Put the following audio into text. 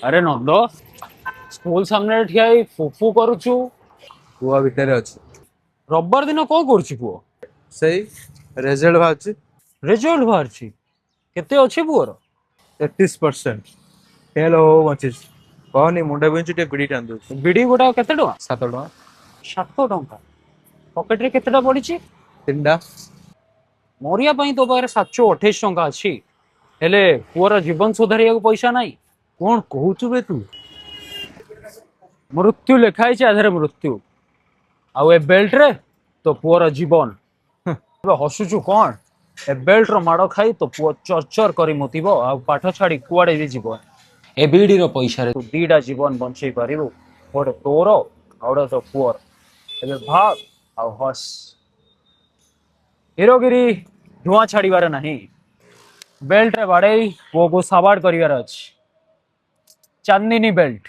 ଆରେ ନନ୍ଦ, ସ୍କୁଲ ସାମ୍ନାରେ ଠିଆ ହେଇ ଫୁଫୁ କରୁଛୁ? ପୁଅ ଭିତରେ ଅଛି। ରବିବାର ଦିନ କଣ କରୁଛି ପୁଅ? ସେଇ ରେଜଲ୍ଟ ବାହାରୁଛି। ରେଜଲ୍ଟ ବାହାରିଛି? କେତେ ଅଛି ପୁଅର? 33%। ଫେଲ୍ ହଉ ବଞ୍ଚିଛି। କହନି, ମୁଣ୍ଡ ବିନ୍ଧୁଛି, ଟିକେ ବିଡି ଟାଣି ଦଉଛି। ବିଡି ଗୋଟାକ କେତେ ଟଙ୍କା? 7 ଟଙ୍କା। 7 ଟଙ୍କା? ପକେଟରେ କେତେଟା ପଡିଛି? ତିନିଟା। ମରିବା ପାଇଁ ତୋ ପାଖରେ 728 ଟଙ୍କା ଅଛି, ହେଲେ ପୁଅର ଜୀବନ ସୁଧାରିବାକୁ ପଇସା ନାହିଁ। କଣ କହୁଛୁ ବେ ତୁ? ମୃତ୍ୟୁ ଲେଖା ହେଇଛି ଆଧାରେ, ମୃତ୍ୟୁ। ଆଉ ଏ ବେଲ୍ଟରେ ତୋ ପୁଅର ଜୀବନ। ଏବେ ହସୁଛୁ କଣ? ଏ ବେଲ୍ଟର ମାଡ଼ ଖାଇ ତୋ ପୁଅ ଚରଚର କରି ମୁତିବ ଆଉ ପାଠ ଛାଡି କୁଆଡେ ବି ଯିବ। ଏ ବିଡିର ପଇସାରେ ତୁ ଦିଟା ଜୀବନ ବଞ୍ଚେଇ ପାରିବୁ, ଗୋଟେ ତୋର ଆଉ ଗୋଟେ ତୋ ପୁଅର। ଏବେ ଭାବ ଆଉ ହସ। ହିରୋଗିରି ଧୂଆଁ ଛାଡିବାର ନାହିଁ। ବେଲ୍ଟରେ ବାଡେଇ ପୁଅକୁ ସାବାଡ କରିବାର ଅଛି। ଚାନ୍ଦିନୀ ବେଲ୍ଟ।